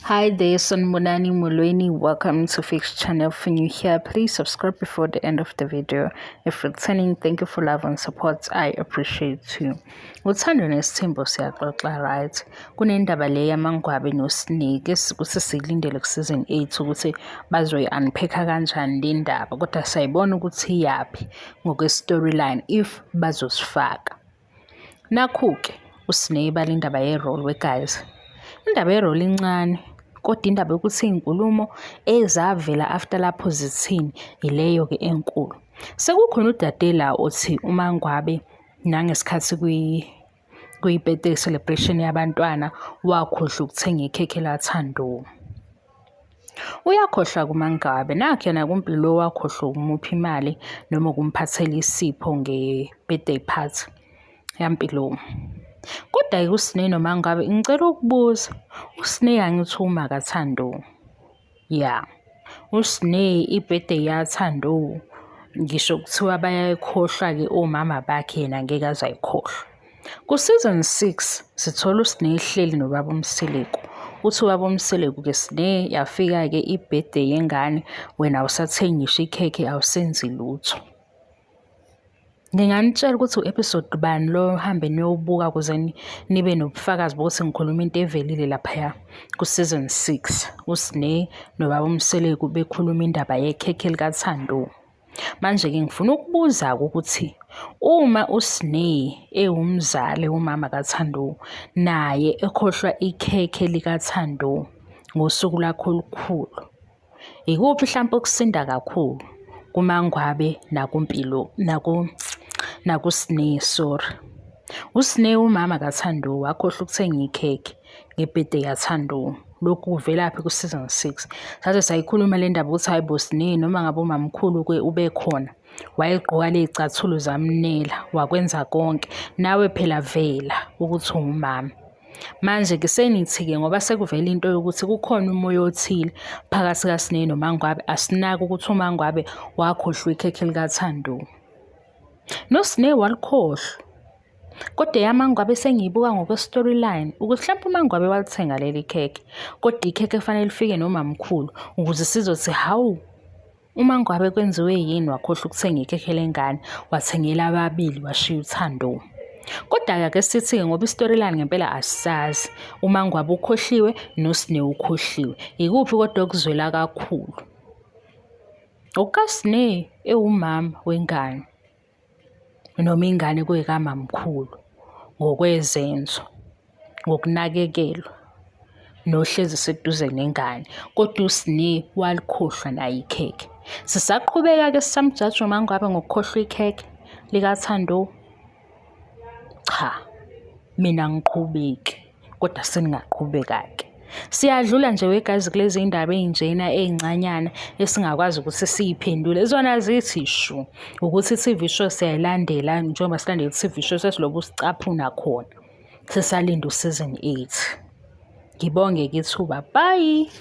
Hi there, Sanibonani Molweni. Welcome to Fix Channel. If you're new here, please subscribe before the end of the video. If returning, thank you for love and support. I appreciate you. Uthando nesithembu siyaxoxa, right? Kunendaba le yamaNgwabe noSnake ukuthi silindele ku-season 8 ukuthi bazoyi-unpack-a kanjani le ndaba, kodwa siyayibona ukuthi iyaphi ngokwe-storyline if bazosifaka. Nakhu-ke uSne ebala indaba ye-roll we guys. Indaba ye-roll incane kodwa indaba yokuthi iy'nkulumo ezavela after lapho zithini ileyo-ke enkulu. Sekukhona udade la othi uMaNgwabe nangesikhathi kwi-birthday celebration yabantwana wakhohlwa ukuthenga ikhekhe laThando. Uyakhohlwa kuMaNgwabe, nakhu yena kuMpilo wakhohlwa ukumupha imali noma ukumphathela isipho nge-birthday party yaMpilo. Kodwa-ke uSne noMaNgwabe ngicela ukubuza, uSne angithi uma kaThando? Ya, uSne i-birthday yaThando ngisho kuthiwa bayayikhohlwa-ke omama bakhe yena ngeke aze ayikhohlwe. Ku-season 6 sithola uSne ehleli nobaba uMseleku. Uthi ubaba uMseleku-ke, Sne, yafika-ke i-birthday yengane, wena awusathengi ngisho ikhekhe, awusenzi lutho. Nginganitshela ukuthi u-episode bani lo, hambe niyowubuka ukuze nibe nobufakazi bokuthi ngikhuluma into evelile laphaya ku-season 6. USne nobaba uMseleku bekhuluma indaba yekhekhe likaThando. Manje-ke ngifuna ukubuza-ke ukuthi uma uSne ewumzali umama kaThando naye ekhohlwa ikhekhe likaThando ngosuku lwakhe olukhulu, ikuphi hlampe okusinda kakhulu kuMaNgwabe nakuMpilo nakuSne, sorry. USne umama kaThando wakhohlwa ukuthenga ikhekhe nge-birthday kaThando. Lokhu kuvelaphi ku-season 6. Saze sayikhuluma le ndaba ukuthi hayi bo Sne, noma ngabe umamkhulu-ke ubekhona wayegqoka ley'cathulo zamnela wakwenza konke, nawe phela vela ukuthi ungumama. Manje-ke senithi-ke ngoba sekuvela into yokuthi kukhona umoya othile phakathi kaSne noMaNgwabe, asinaki ukuthi uMaNgwabe wakhohlwa ikhekhe likaThando. NoSne walikhohlwa. Kodwa eyaMaNgwabe sengiyibuka ngokwe-storyline ukuthi mhlawumpe uMaNgwabe walithenga leli khekhe, kodwa ikhekhe kufanele lifike nomamkhulu ukuze sizothi hawu, uMaNgwabe kwenziwe yini wakhohlwa ukuthenga ikhekhe lengane, wathengela ababili washiya uThando. Kodwa-ke ake sithi-ke ngoba i-storyline ngempela asisazi, uMaNgwabe ukhohliwe noSne ukhohliwe. Ikuphi kodwa okuzwela kakhulu? OkukaSne ewumama wengane noma ingane kuyikamamkhulu ngokwezenzo, ngokunakekelwa nohlezi seduze nengane, kodwa uSne walikhohlwa naye ikhekhe. Sisaqhubeka-ke sisamjaja uMaNgwabe ngokukhohlwa ikhekhe likaThando. Cha, mina angiqhubeki, kodwa seningaqhubeka-ke. Siyadlula nje wegazi kulezi ndaba ey'njena ey'ncanyana esingakwazi ukuthi siy'phendule. Zona zithi shu ukuthi i-TV show siyayilandela njengoba silandela i-TV show sesilobu sicaphuna khona. Sisalinda u-season 8. Ngibonge-ke ithuba. Bye.